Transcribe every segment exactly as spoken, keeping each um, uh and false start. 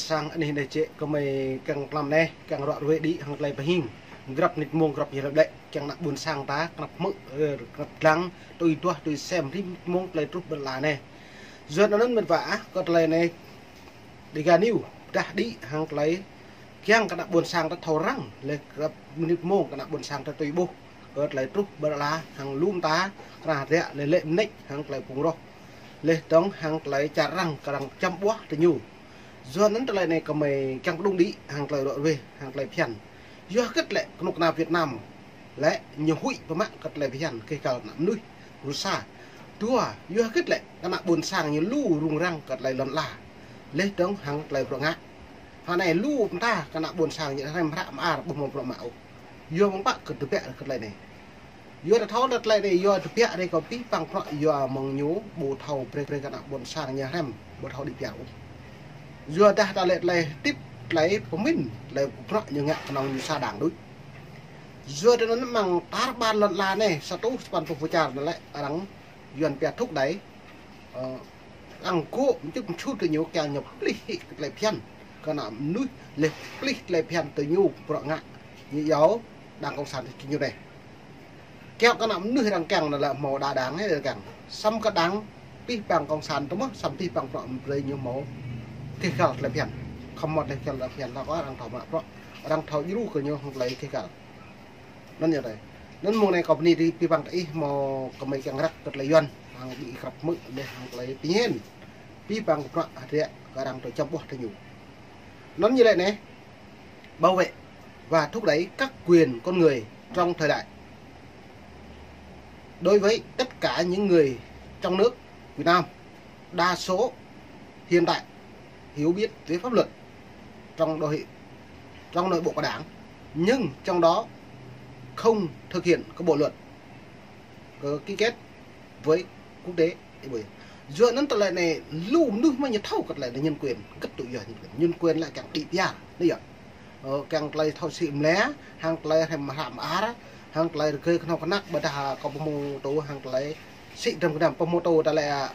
Sang anih anei čĕ kơ mei kiăng tlam anei, kiăng ruă ruê đĭ hŏng klei pơhing. Grăp mnĭt mông grăp yơh lĕ, kiăng ană ƀuôn sang ta, knap hmư̆, ơ, knap dlăng, tui duah, tui sem, rĭm mnĭt mông klei truh ƀơi lăn ala anei. Yua anăn mĭt wa ah, kơ klei anei, Dega News, dah đĭ hŏng klei, kiăng kơ ană ƀuôn sang ta thâo răng, leh grăp mnĭt mông kơ ană ƀuôn sang ta tui ƀuh, kơ klei truh ƀơi lăn ala, hŏng lu mta, kra riă, leh lĕ mnêč, hŏng klei phung roh. Leh dơ̆ng hŏng klei čar arăng, kơ arăng čăm ƀuah tơ ñu. Yua anăn klei anei kơ mei kiăng pơdŭng đĭ, hŏng klei ruă ruê, hŏng klei bhiăn. Yua hgĕt lĕ knŭk kna Việt Nam, lĕ ñu huĭ pơmă kơ klei bhiăn, kơ kal ană mnuih, Rusa. Dua, yua hgĕt lĕ kơ ană ƀuôn sang ñu lu rŭng răng kơ klei lăn ala. Leh dơ̆ng hŏng klei bruă ngă. Hŏng anei lu mta kơ ană ƀuôn sang ñu hrăm hră mơar ƀuh mâo bruă mă ôh. Yua mơ̆ng pă kơ tơbiă kơ klei anei. Yua ta thâo leh klei anei, yua tơbiă anei kơ pih păng bruă yua mơ̆ng ñu ƀu thâo brei brei kơ ană ƀuôn sang ñu hrăm, ƀu thâo đĭ piar ôh. Yua dah ta lĕ klei tĭp, klei pơmĭn, klei bruă ñu ngă knŏng ñu sa đang đuč. Yua anăn mơ̆ng tar ƀar lăn ala anei, sa êtuh sa păn êtuh pô čar anăn lĕ arăng Yuăn pia thúc đẩy, ơ, arăng gŏ mčŭt mčŭt tơ ñu kiăng ñu plih hĭ klei bhiăn kơ ană mnuih, leh plih klei bhiăn tơ ñu bruă ngă ñu yua đang cộng sản tơ ñu anei. Kiăng kơ ană mnuih arăng kiăng anăn lĕ mâo đa đang anei arăng kiăng. Săm kơ đang pih păng cộng sản tơ mơh, săm pih păng bruă brei ñu mâo kơ kal klei bhiăn. Khăm mâo klei kal klei bhiăn ta kơ arăng thâo mă bruă, arăng thâo djru kơ ñu hŏng klei kơ kal. Anăn yơh tơ. Anăn mông anei kâo bơni ti pih păng tơ ih mâo kơ mei kiăng răk kơ klei Yuăn, hŏng đĭ grăp hmư̆ leh hŏng klei pơñen. Pih păng bruă hriă kơ arăng tơ čăm ƀuah tơ ñu. Anăn ñu lĕ anei, bảo vệ và thúc đẩy các quyền con người trong thời đại. Đối với tất cả những người trong nước Việt Nam, đa số hiện tại hiểu biết về pháp luật trong nội, trong nội bộ của Đảng, nhưng trong đó không thực hiện cái bộ luật, cái ký kết với quốc tế. Yua anăn tơlơi anei lu mnuih mơh ñu thâo kơ tơlơi anei nhân quyền, kơ tŭ yơh nhân quyền. Nhân quyền lĕ kiăng đĭ piar, anei yơh. Ơ, kiăng klei thâo sĭ mlĕ, hŏng klei hrăm hră mơar, hŏng klei rơgơi knhâo knăk, ƀiădah kâo pơhmô tŭ hŏng klei sĭ drăm knăm pơhmô tŭ tơlơi, a,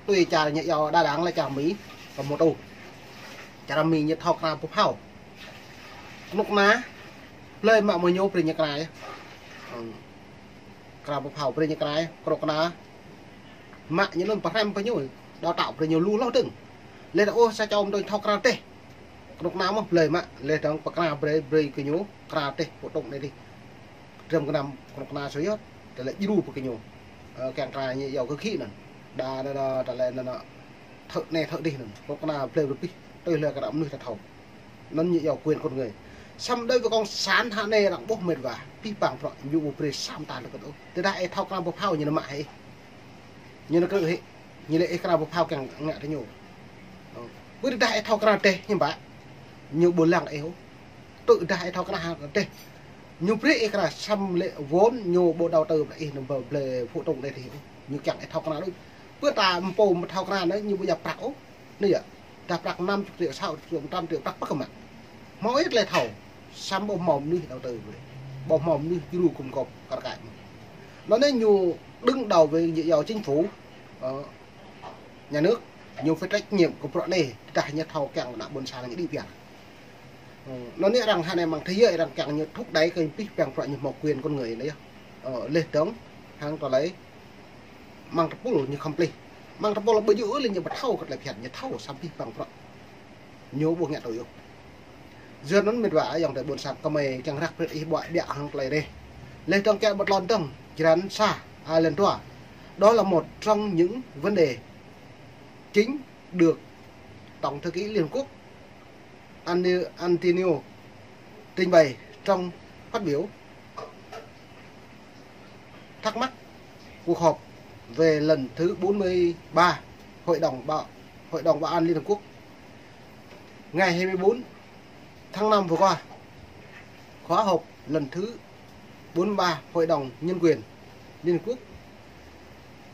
tui čar ñu yua đa đang lĕ čar Mi, pơhmô tŭ. Čar Mi ñu thâo kra pơphao. Knŭk kna, blei mă mơ̆ng ñu brei ñu kra yơh. Ơ, kra pơphao brei ñu kra yơh, knŭk kna mă ñu anăn pơhrăm pơ ñu, đào tạo brei ñu lu hloh dơ̆ng. Leh ta ôh sa čô mdơ̆ng thâo kra teh. Knŭk kna mơh blei mă, leh dơ̆ng pơkra brei, brei kơ ñu kra teh, pơtŭk anei dih. Drăm knăm knŭk kna sui yơh, tơlơi djru pơ kơ ñu. Ơ, kiăng kra ñu yua kơ khĭ anăn. Đa, đa, đa, tơlơi anăn, thâo anei thâo dih anăn. Knŭk kna blei brei pih, tui leh kơ arăng mnuih ta thâo. Anăn ñu yua quyền con người. Săm đối với cộng sản hă anei arăng ƀuh mĭt wa, pih păng bruă ñu ƀu brei săm ta lĕ kơ ôh. Tơdah ih thâo kra pơphao ñu nao mă hĕ. Ñu nao krư̆ hĕ, ñu lĕ ih kra pơphao kiăng ngă tơ ñu. Ơ. Ƀiădah ih thâo kra teh ñu ƀă. Ñu ƀu lăng ih ôh. Tơdah ih thâo kra teh. Ñu brei ih kra săm lĕ vốn ñu ƀu đầu tư ƀă ih nao blei pơtŭk anei dih ôh. Ñu kiăng ih thâo kra đuč. Ƀiădah ta mpô mthâo kra anei ñu ƀu djăp prăk ôh. Anei yơh. Dah prăk năm chục triệu, sáu chục triệu, một trăm triệu prăk pơk mă. Mâo ih klei thâo. Săm ƀu mâo mnuih đầu tư brei. Ƀu mâo mnuih djru gum gôp kar kaĭ mơh. Anăn anei ñu đứng đầu với ñu yua chính phủ, ơ, nhà nước, ñu phải trách nhiệm kơ bruă anei, tơdah ñu thâo kiăng ană ƀuôn sang ñu đĭ piar. Ơ, anăn anei arăng hă anei mơ̆ng thế giới arăng kiăng ñu thúc đẩy kơ pih păng bruă ñu mâo quyền con người anei yơh. Ơ, leh dơ̆ng, hŏng tơlơi mơ̆ng tơpul ñu khăm plih. Mơ̆ng tơpul ƀu djŏ ôh lĕ ñu ƀu thâo kơ tơlơi bhiăn, ñu thâo săm pih păng bruă ñu ƀu ngă tui yơh. Yua anăn mĭt wa ayŏng adei ƀuôn sang kơ mei kiăng răk brei ih ƀuă ƀiă hŏng klei anei. Leh dơ̆ng kiăng ƀuh tlôn dơ̆ng, jrăn sa, a, len dua. Đó là một trong những vấn đề chính được Tổng thư ký Liên Hợp Quốc Ani-, Antonio trình bày trong phát biểu thắc mắc cuộc họp về lần thứ bốn mươi ba Hội đồng Bảo, Hội đồng Bảo an Liên Hợp Quốc ngày hai mươi bốn tháng năm vừa qua. Khóa họp lần thứ bốn mươi ba Hội đồng Nhân quyền Liên Hợp Quốc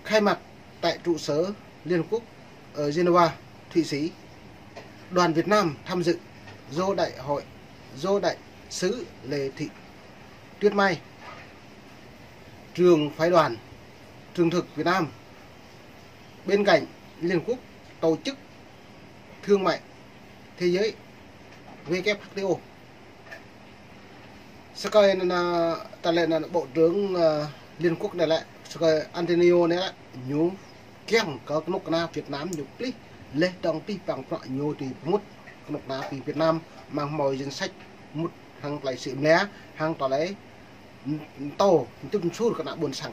khai mạc tại trụ sở Liên Hợp Quốc ở Geneva, Thụy Sĩ. Đoàn Việt Nam tham dự do đại hội, do đại sứ Lê Thị Tuyết Mai, trưởng phái đoàn, trưởng thực Việt Nam, bên cạnh Liên Hợp Quốc, Tổ chức Thương mại thế giới, W H O. Sơkơi anăn, ta lĕ anăn Bộ trưởng, ơ, Liên Quốc anei lĕ, sơkơi Antonio anei lĕ, ñu kiăng kơ knŭk kna Việt Nam ñu plih, leh dŏng pih păng prăk ñu ti pơmŭt knŭk kna ti Việt Nam, mơ̆ng mâo danh sách mŭt hăng klei sĭ mlia, hăng klei mtô, mtŭt msur kơ ană ƀuôn sang,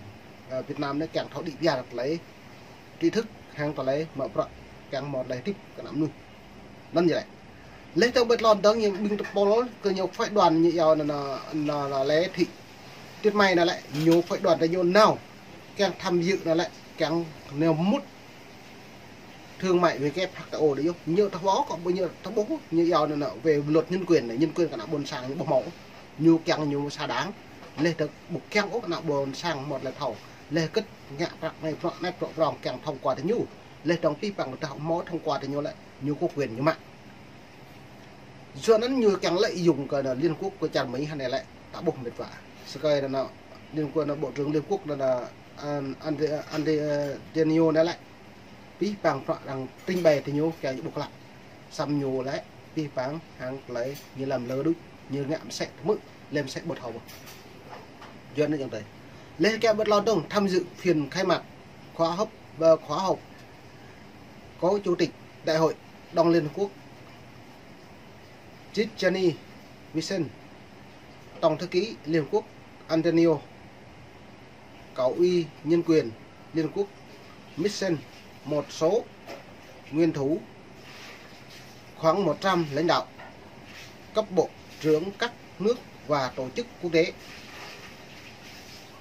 ơ, Việt Nam anei kiăng thâo đĭ kyar klei trí thức, hăng klei mă bruă kiăng mâo klei hdĭp kơ ană mnuih. Anăn yơh lĕ. Leh dơ̆ng ƀĕ tlôn dơ̆ng ñu ƀĭng tơpôl kơ ñu phái đoàn ñu yua anăn, anăn, anăn lĕ thị. Tiết mây anăn lĕ, ñu phái đoàn tơ ñu nao. Kiăng tham dự anăn lĕ, kiăng nao mŭt thương mại W H O dih yơh. Ñu thâo ƀuh, kơ ƀuh ñu thâo ƀuh, ñu yua anăn về luật nhân quyền anei, nhân quyền kơ ană ƀuôn sang ñu ƀuh mâo. Ñu kiăng ñu sa đảng. Leh dơ̆ng ƀu kiăng ôh ană ƀuôn sang mâo klei thâo. Leh kĭt ngă prăk anei prăk anei prăk prŏng kiăng thông qua tơ ñu. Leh dŏng pih păng dah mâo thông qua tơ ñu lĕ, ñu có quyền ñu mă. Yua anăn ñu kiăng lợi dụng kơ anăn Liên Quốc kơ čar Mi hŏng anei lĕ, ta ƀuh mĭt wa. Sơkơi anăn Liên Quốc anăn Bộ trưởng Liên Quốc anăn, ơ, Ante-, Ante-, ơ, Antonio anei lĕ. Pih păng prăk arăng trình bày tơ ñu kiăng ƀuh klă. Săm ñu lĕ, pih păng hăng klei ñu lăm lơ đuč, ñu ngă msĕ tơmư̆, lĕ msĕ ƀu thâo ƀuh. Yua anăn yơh tơ. Leh kiăng ƀĕ tlôn dơ̆ng tham dự phiên khai mạc khóa học, ơ, khóa học Cố Chủ tịch Đại hội Đồng Liên Hợp Quốc Tijjani Whisen, Tổng thư ký Liên Hợp Quốc Antonio, Cao ủy nhân quyền Liên Hợp Quốc Mitchell, một số nguyên thủ, khoảng một trăm lãnh đạo cấp bộ trưởng các nước và tổ chức quốc tế.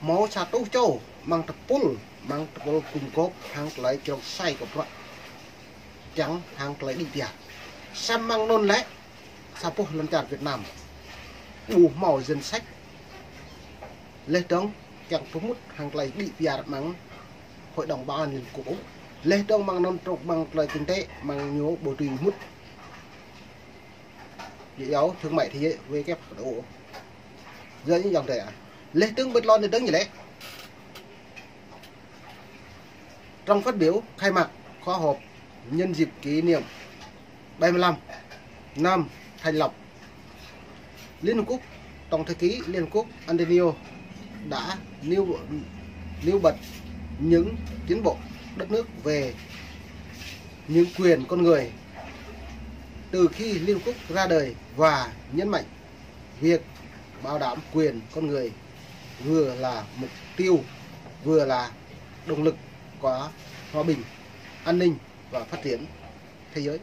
Mâo sa êtuh čô mơ̆ng tơpul, mơ̆ng tơpul gum gôp hăng klei črông sai kơ bruă. Kiăng hăng klei đĭ kyar. Săm mơ̆ng anăn lĕ, sa boh lăn čar Việt Nam ƀu mâo danh sách. Leh dơ̆ng kiăng pơmŭt hăng klei đĭ kyar mơ̆ng Hội đồng Bảo an Liên Hợp Quốc. Leh dơ̆ng mơ̆ng anăn truh mơ̆ng klei kinh tế mơ̆ng ñu ƀu dưi mŭt. Yua thương mại thế giới W H O. Yua anăn yơh tơ. Leh dơ̆ng ƀĕ tlôn dơ̆ng ñu lĕ. Trong phát biểu khai mạc khóa họp nhân dịp kỷ niệm bảy mươi lăm năm thành lập Liên Hợp Quốc, Tổng thư ký Liên Hợp Quốc Antonio đã nêu, nêu bật những tiến bộ đất nước về những quyền con người từ khi Liên Hợp Quốc ra đời và nhấn mạnh việc bảo đảm quyền con người vừa là mục tiêu, vừa là động lực của hòa bình, an ninh và phát triển thế giới.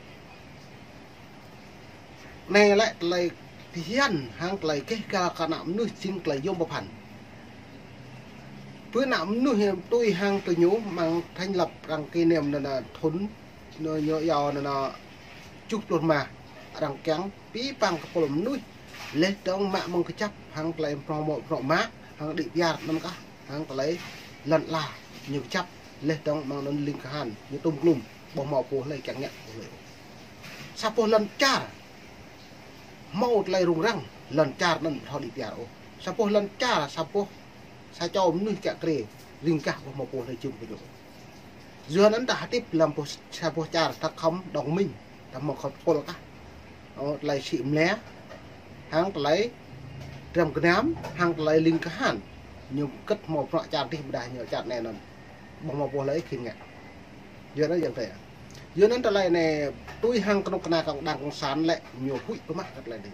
Anei lĕ klei bhiăn hăng klei keh ka kơ ană mnuih jing klei yuôm pơphan. Pơ ană mnuih tui hăng tơ ñu mơ̆ng thành lập arăng kỷ niệm anăn thŭn ñu yua anăn kjuh pluh êma arăng kiăng pih păng kơ pôl mnuih. Leh dơ̆ng mă mơ̆ng kjăp hăng klei mprŏng mâo mprŏng mă hăng đĭ kyar anăn kah hăng klei lăn ala ñu kjăp. Leh dơ̆ng mơ̆ng anăn ling kahan ñu tŭm klŭm ƀu mâo pô hlei kiăng ngă pô hlei. Sa boh lăn čar mâo klei rŭng răng lăn čar anăn thâo đĭ kyar ôh. Sa boh lăn čar, sa boh, sa čô mnuih kiă kriê ling kah ƀu mâo pô hlei jŭm kơ ñu. Yua anăn ta hdĭp hlăm boh, sa boh čar ta khŏm đồng minh, ta mâo khŏm tơpul kah. Ơ, klei sĭ mlia, hăng klei drăm gơnam, hăng klei ling kahan. Ñu kĭt mâo bruă čar dih ƀiădah ñu čar anei anăn ƀu mâo pô hlei khĭn ngă. Yua anăn yơh tơ. Yua anăn tơlơi anei tui hăng knŭk kna cộng đảng cộng sản lĕ ñu huĭ pơmă kơ tơlơi anei.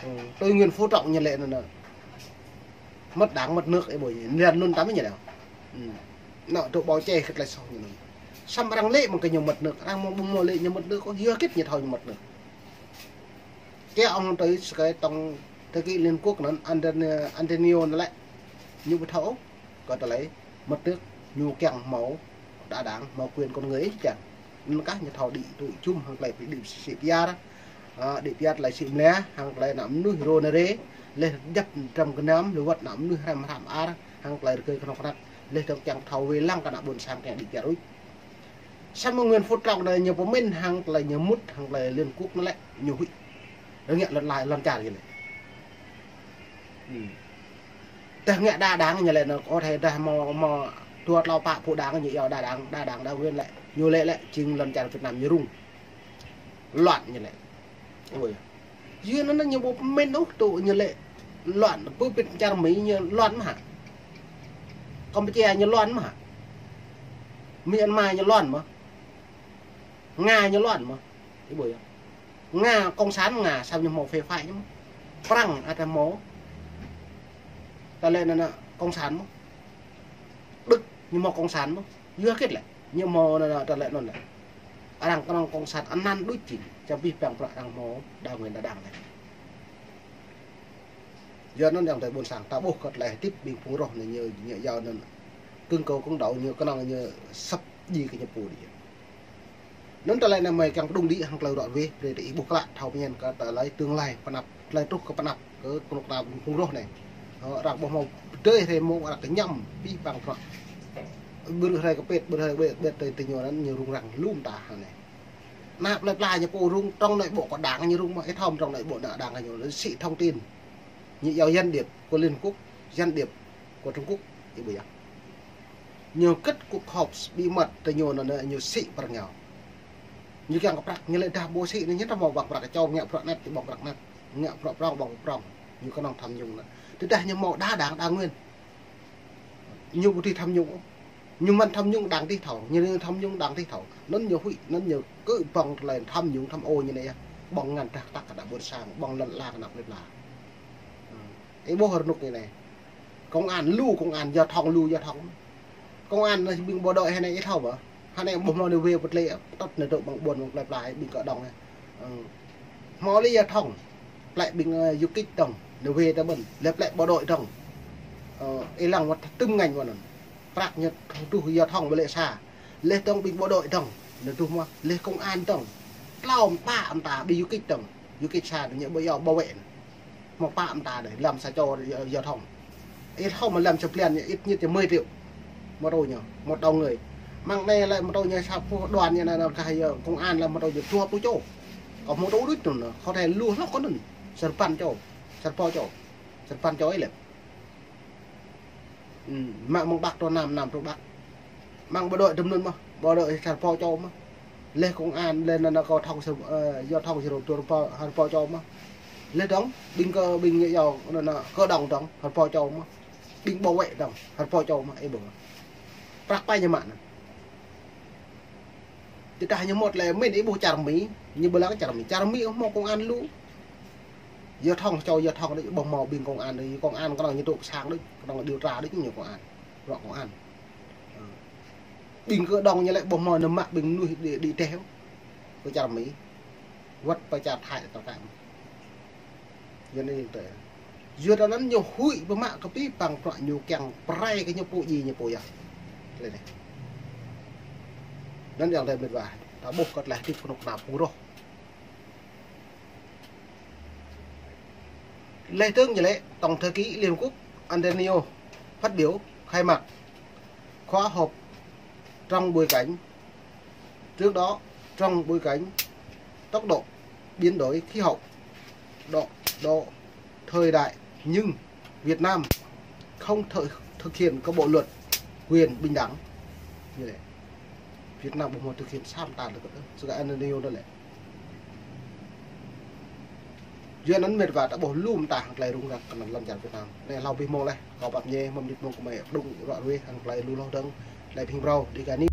Ơ, tui Nguyễn Phú Trọng ñu lĕ anăn. Mất đảng, mất nước, ơ, ƀuh ñu. Anăn anăn tăm ñu lĕ. Ơ. Anăn tơ ƀuh čeh kơ tơlơi soh ñu anăn. Săm arăng lĕ mơ̆ng kơ ñu mất nước, arăng mâo ƀu mâo lĕ ñu mất nước, yua kĭt ñu thâo ñu mất nước. Kơ ông tơ sơkơi Tổng thư ký Liên Quốc anăn Antonio, Antonio anăn lĕ. Ñu ƀu thâo kơ tơlơi mất nước, ñu kiăng mâo đa đảng, mâo quyền con người ih kiăng. Anăn kah ñu thâo đĭ tui jŭm hăng klei bi đĭ sĭ kyar. Ơ, đĭ kyar klei sĭ mlia, hăng klei ană mnuih rô nê rê, leh djăp drăm gơnam, leh wăt ană mnuih hrăm hrăm ar, hăng klei rơgơi knŏng knăt, leh dơ̆ng kiăng thâo wê lăng kơ ană ƀuôn sang kiăng đĭ kyar ôh. Săm Nguyễn Phú Trọng anăn ñu pơmĭn hăng klei ñu mŭt, hăng klei Liên Quốc anăn lĕ, ñu huĭ. Rơngiă lăn lai, lăn čar ñu lĕ. Ơ. Dah ngă đa đảng ñu lĕ, anăn có thể dah mâo, mâo dua tlâo pă pô đảng ñu yua đa đảng, đa đảng đa quyền lĕ. Ñu lĕ lĕ, jing lăn čar Việt Nam ñu rŭng. Loạn ñu lĕ. Ôi. Yua anăn ñu ƀu mĭn ôh tŭ ñu lĕ. Loạn, pơ pit čar Mi ñu loạn mơh hă? Kampuchia ñu loạn mơh hă? Myanmar ñu loạn mơh? Nga ñu loạn mơh? Ih ƀuh yơh. Nga, cộng sản Nga, săm ñu mâo phê phái ñu mơh. Prăng ăt mâo. Ta lĕ anăn cộng sản mơh. Đức ñu mâo cộng sản mơh. Yua kĭt lĕ. Ñu mâo anăn ta lĕ anăn lĕ. Arăng knŏng cộng sản anăn đuč čĭn. Čăm pih păng prăk arăng mâo đa nguyên đa đảng lĕ. Yua anăn ayŏng adei ƀuôn sang ta ƀuh kơ tlei hdĭp ƀing phung roh anei ñu, ñu yua anăn. Kưng kâo kưng đăo ñu knŏng ñu săp djiê kơ ñu pô dih. Anăn tlei anei mei kiăng pđŭng đĭ hŏng tlei ruă ruê, brei ih ƀuh klă thâo pơñen kơ tlei tương lai pnăp, tlei truh kơ pnăp, kơ knŭk kna phung roh anei. Ơ, arăng ƀuh mâo pdei hriê mâo arăng kñăm, pih păng prăk. Ƀrư̆ hriê kpĭt, ƀrư̆ hriê ƀĕ, ƀĕ tơ, tơ ñu anăn ñu rŭng răng lŭm ta hŏng anei. Anăp lĕ pla ñu pô rŭng trong nội bộ kơ đảng ñu rŭng mơh, ih thâo trong nội bộ đảng ñu, sĭ thông tin. Ñu yua gián điệp kơ Liên Quốc, gián điệp kơ Trung Quốc, ih ƀuh yơh. Ñu kĭt cuộc họp bí mật tơ ñu anăn ñu sĭ prăng ñu. Ñu kiăng kơ prăk ñu lĕ dah ƀu sĭ anăn ñu ta mâo ƀăng prăk čô ngă bruă anet, ƀăng prăk anet, ngă bruă prŏng, ƀăng prŏng. Ñu knŏng tham nhũng anăn. Tơdah ñu mâo đa đảng đa nguyên. Ñu ƀu dưi tham nhũng. Ñu mă tham nhũng đảng tih thâo, ñu lĕ tham nhũng đảng tih thâo. Anăn ñu huĭ, anăn ñu kơ ƀăng tlei tham nhũng tham ô ñu anei yơh. Ƀăng ngăn dah tak kơ đa ƀuôn sang, ƀăng lăn ala kơ anăp lĕ pla. Ih ƀuh rnuk ñu anei. Công an lu, công an giao thông lu, giao thông. Công an anei ƀing bộ đội hŏng anei ih thâo mơh. Hŏng anei ƀuh mâo anei wê pơtlei, tŭt anei dôk ƀăng ƀuôn ƀăng tlei pla ƀing kơ dŏng anei. Ơ. Mâo lĕ giao thông. Tlei ƀing, ơ, du kích dŏng. Anei wê ta ƀuôn. Lĕ tlei bộ đội dŏng. Ơ, ih lăng wăt tŭm ngăn wăt anăn. Prăk ñu truh giao thông ƀu lĕ sa. Leh dŏng ƀing bộ đội dŏng. Anei truh mơh. Leh công an dŏng. Tlâo pă mta ƀing du kích dŏng. Du kích sa ñu ƀu yua bảo vệ. Mâo pă mta dih, lăm sa čô giao thông. Ih thâo mơh lăm sa blan ñu, ít nhất ñu mười triệu. Mơ̆ tui ñu, một đầu người. Mơ̆ng anei lĕ mơ̆ tui ñu sa pô đoàn ñu anăn, anăn kah yơh công an lĕ mơ̆ tui ñu dua pluh čô. Kâo mâo tui đuč anăn, kâo thâo lu hloh kơ anăn. Sa păn čô, sa pô čô, sa păn čô ih lĕ. Ơ, mă mơ̆ng Bắc truh Nam, Nam truh Bắc. Mơ̆ng bộ đội dŭm anăn mơh, bộ đội sa pô čô mơh. Leh công an, leh anăn kâo thâo sa, ơ, giao thông sa pô, sa pô čô mơh. Leh dŏng, ƀing kơ, ƀing yua, anăn, kơ dŏng dŏng, sa pô čô mơh. Ƀing bảo vệ dŏng, sa pô čô mơh, ih ƀuh. Prăk pai ñu mă anăn. Tơdah ñu mâo tlei mĭn ih ƀuh čar Mi, ñu ƀu lăng čar Mi, čar Mi mâo công an lu. Giao thông čô, giao thông dih ƀuh mâo ƀing công an dih, công an knŏng ñu dôk sang dih, knŏng điều tra dih ñu công an, bruă công an. Ơ. Ƀing kơ dŏng ñu lĕ ƀuh mâo nao mă ƀing mnuih đĭ, đĭ teh. Kơ čar Mi. Wăt pơ čar Thái tơ kăm. Yua anăn tơ. Yua anăn ñu huĭ pơmă kơ pih păng bruă ñu kiăng prai kơ ñu pô djiê ñu pô yơh. Leh anei. Anăn ayŏng adei mĭt wa. Ta ƀuh kơ tlei hdĭp knŭk kna phung roh. Leh dơ̆ng ñu lĕ, Tổng thư ký Liên Hợp Quốc Antonio phát biểu khai mạc khóa họp trong bối cảnh, trước đó trong bối cảnh tốc độ biến đổi khí hậu, độ, độ thời đại, nhưng Việt Nam không thực, thực hiện các bộ luật quyền bình đẳng. Ñu lĕ. Việt Nam ƀu mâo thực hiện sa mta lĕ kơ, sơ kơ Antonio anăn lĕ. Yua anăn mĭt wa ta ƀuh lu mta hŏng tlei rŭng răng kơ anăn lăn čar Việt Nam. Anei hlâo bi mông leh, kâo pap ñe, mơ̆ng mnĭt mông kơ mei, pđŭng ruă ruê hŏng tlei lu hloh dơ̆ng, tlei phing brâo, đi kani.